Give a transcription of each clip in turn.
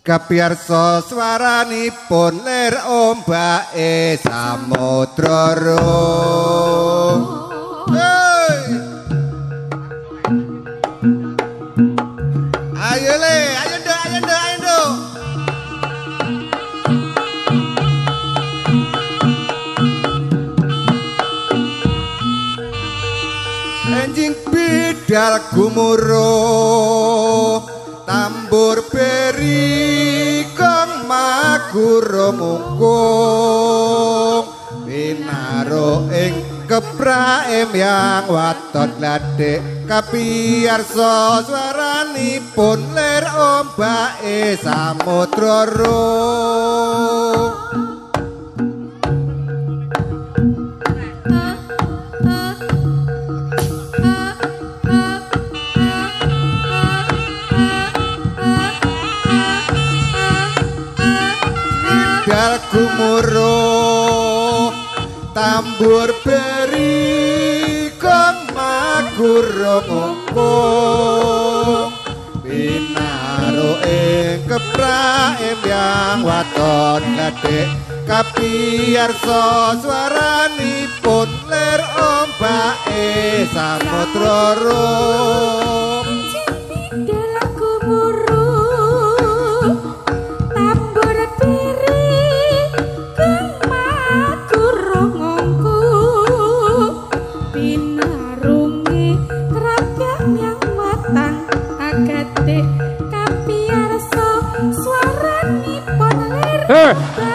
Kapiyarsa swaranipun lir ombake samudra ro. Hey! Ayo le, ayo nduk, ayo nduk, ayo nduk. Enjing bidal gumuruh tambur beri kang magura mungkung pinaro ing keprae yang waton glathik kapiyarsa swaranipun lir ombake samudra ro. Gumuruh tambur beri kang magura mungkung pinaro ing keprae yang waton glathik kapiyarsa swaranipun lir ombake samudra ro.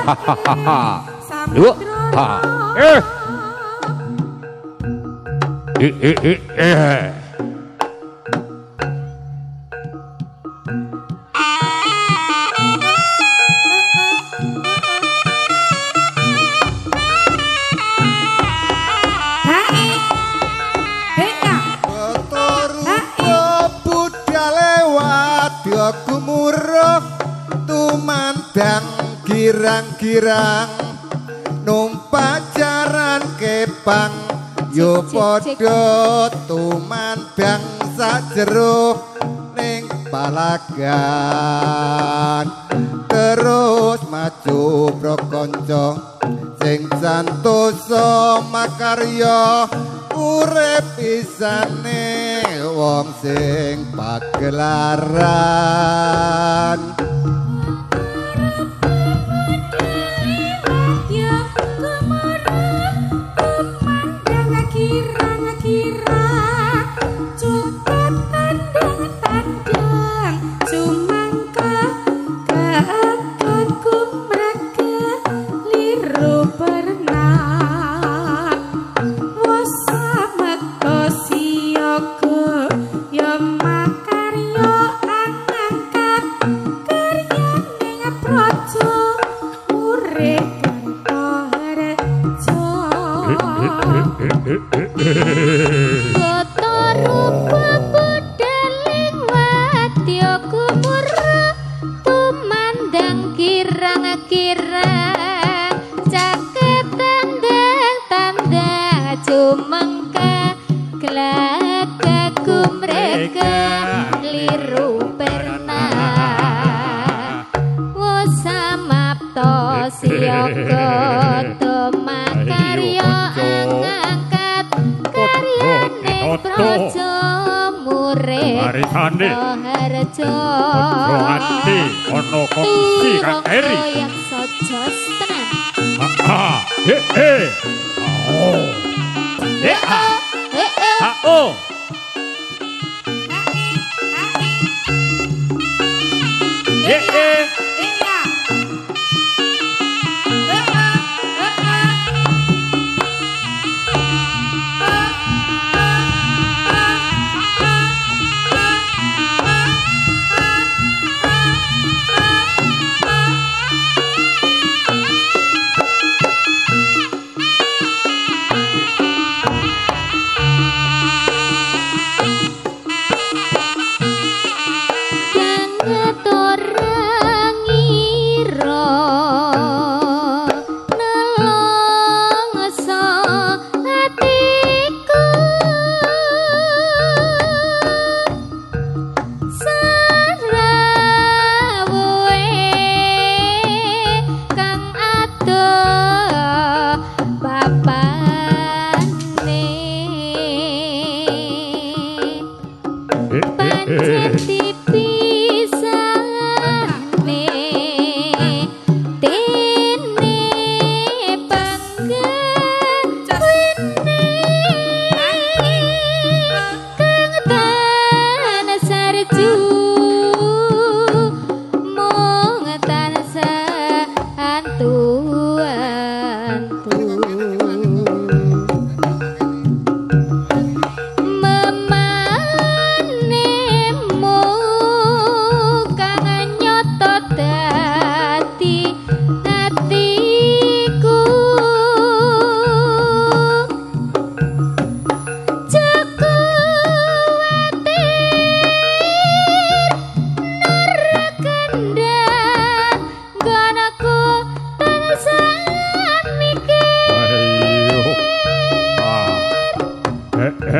Ha ha ha ha. Dua. Ha. Eh. Eh eh eh eh. Tumandang girang-girang numpak jaran kepang yo padha tumandang sajero ning palagan terus maju prakanca sing santosa makarya urip isane wong sing pagelaran.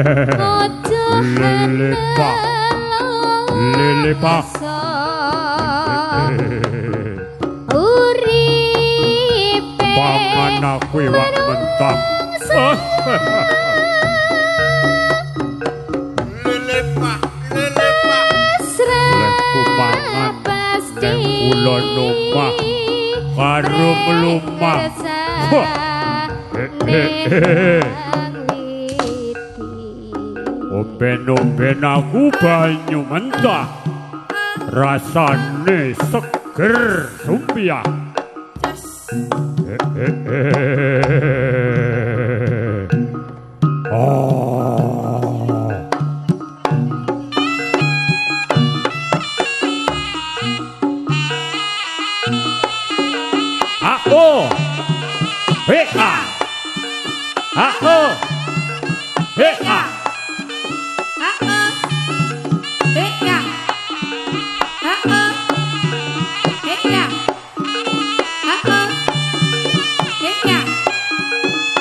Ojo Lele pak. Lele pak. Uripe Pangan aku iwak mentah. Lele pak, lele pak. Lekku mangan neng kulon omah karo mlumah. Oben-oben aku banyu mentah, rasane seger sumpiah. Oh. A O H A A O H A A O H A A O H A A O H A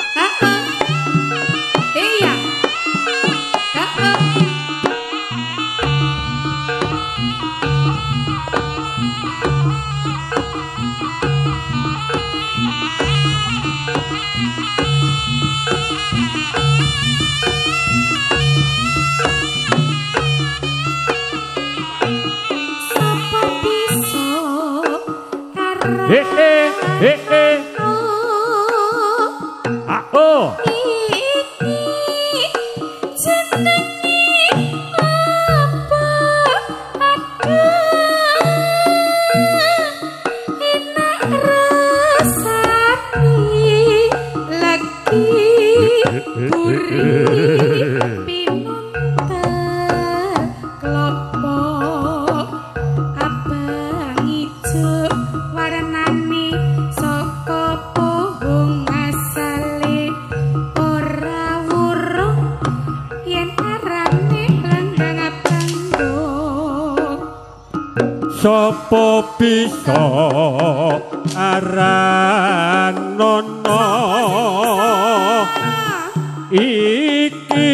A O H A A O. Sapa bisa He he he he. A O. Iki jenenge apa? Aduh, enak rasane lagi gurih pinuntel klopo abang ijo warnane saka pohong asale ora weruh yen arane blenggang abang. Sapa bisa aranono iki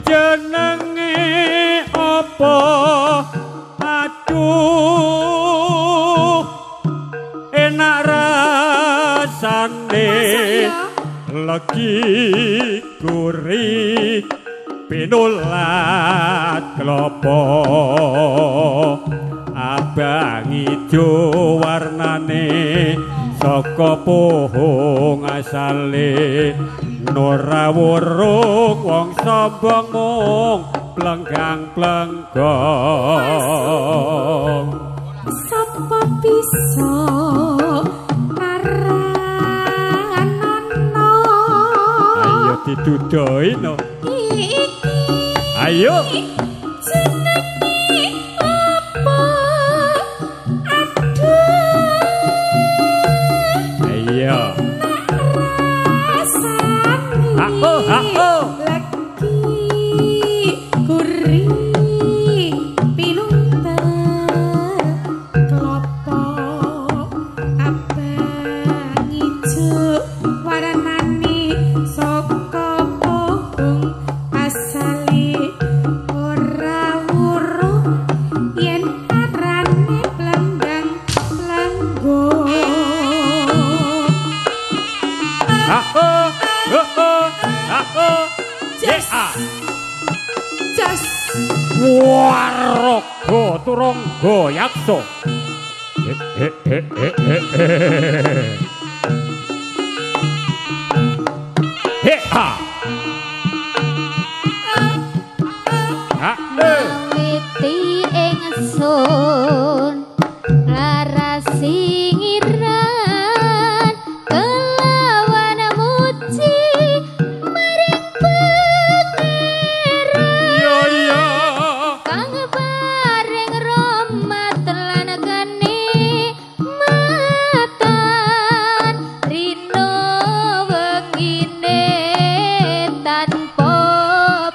jenenge apa? Aduh, enak rasane legi gurih pinulat klopo abang ijo warnane saka pohong asale ora weruh wong sombong mung plenggang-plenggong. Sapa bisa aranono? Ayo dituduhi no. Iki Ayo. jenenge apa? Aduh, Ayo. rasane Ha oh ha oh. lagi gurih pinuntel klopo abang ijo warnane saka pohong asale ora weruh yen arane blenggang plenggong. Ha oh ho oh ha oh. Jas. A. Jas. Waraga turangga yaksa. He he he he he. He ha. Ha e. Witi ingsun larasi ngiran kelawan muji maring pangeran Yo yo. kang paring rahmat lan kanikmatan rino wengine tanpa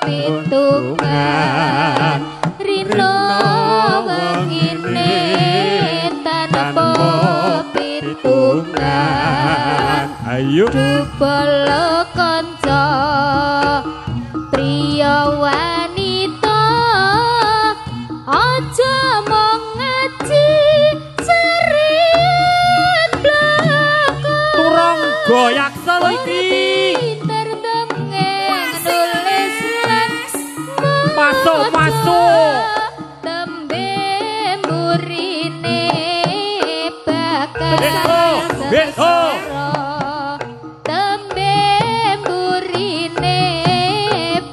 pitungan rino wengine tanpa pitungan. Ayo. Dubala kanca Priya wanita aja mung ngaji serit bloko. Turangga Yaksa lho iki. Pinter dongeng nulis lan Masuk, masuk. Tembe mburine bakal Besok. Tembe mburine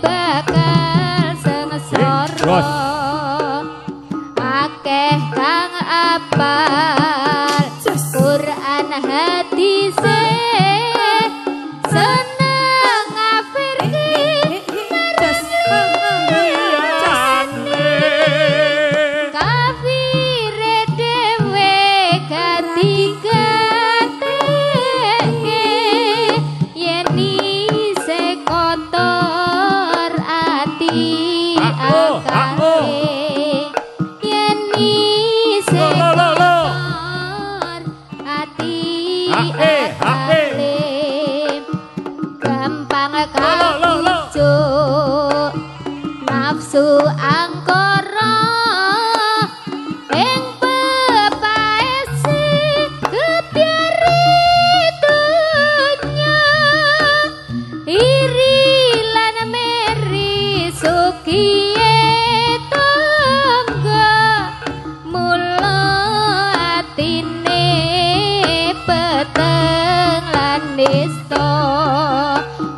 bakal sengsara. Jos. Akeh kang apal Quran hadise seneng ngafirke Liyane. Kafire dhewe gati-gateke yen isih kotor ati Ah, oh, ah, oh. akale yen isih Lo, lo, lo, lo. kotor ati Ah, eh, ah, eh. akale gampang Lo, lo, lo, lo. kapucuk nafsu angkara ing pepaese kebyare donya iri lan meri sugihe tangga mula atine peteng lan nista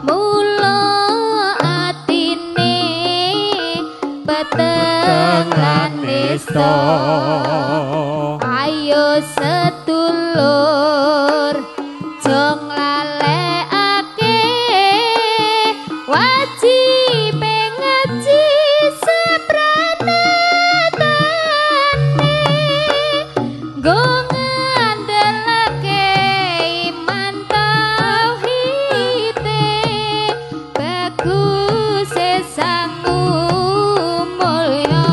mula atine peteng lan nista. Ayo sedulur jong lalekake wajib ngaji sepranatane nggo ngandelake iman tauhide bagus sangu mulya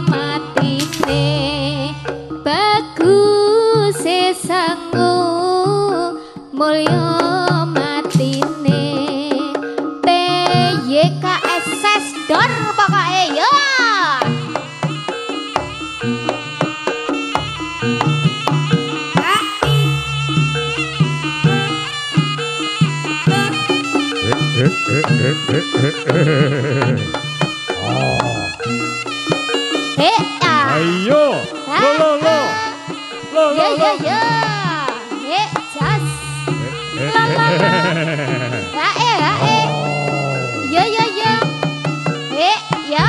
matine bagus sangu mulya matine. TYKSS dor pokoke ya. Eh, ah. Ayo. Lo lo lo. Lo lo Ya lo. ya ya. Eh, jas. La la la. Ha eh ha eh. Ya ya ya. Eh, ya.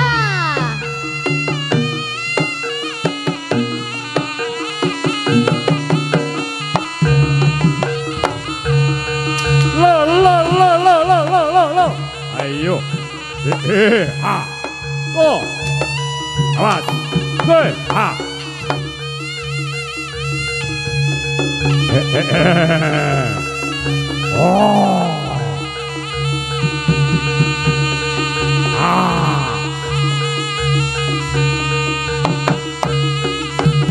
Lo lo lo lo lo lo lo lo. Ayo. Eh eh ha. Oh. Awas. Eh ha. Eh eh eh. Oh. Ah.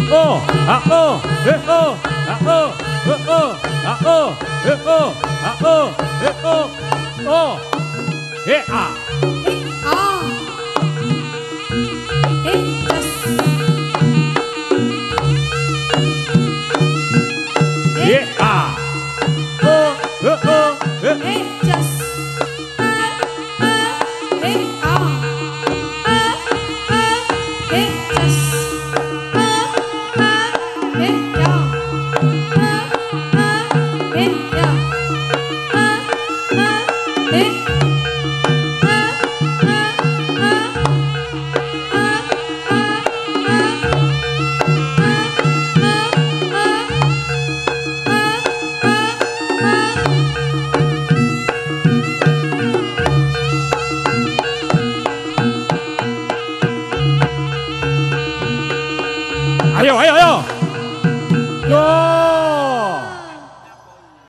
Oh, ah oh, eh oh, ah oh, eh oh, ah oh, eh oh, ah oh, eh oh, oh, eh ah.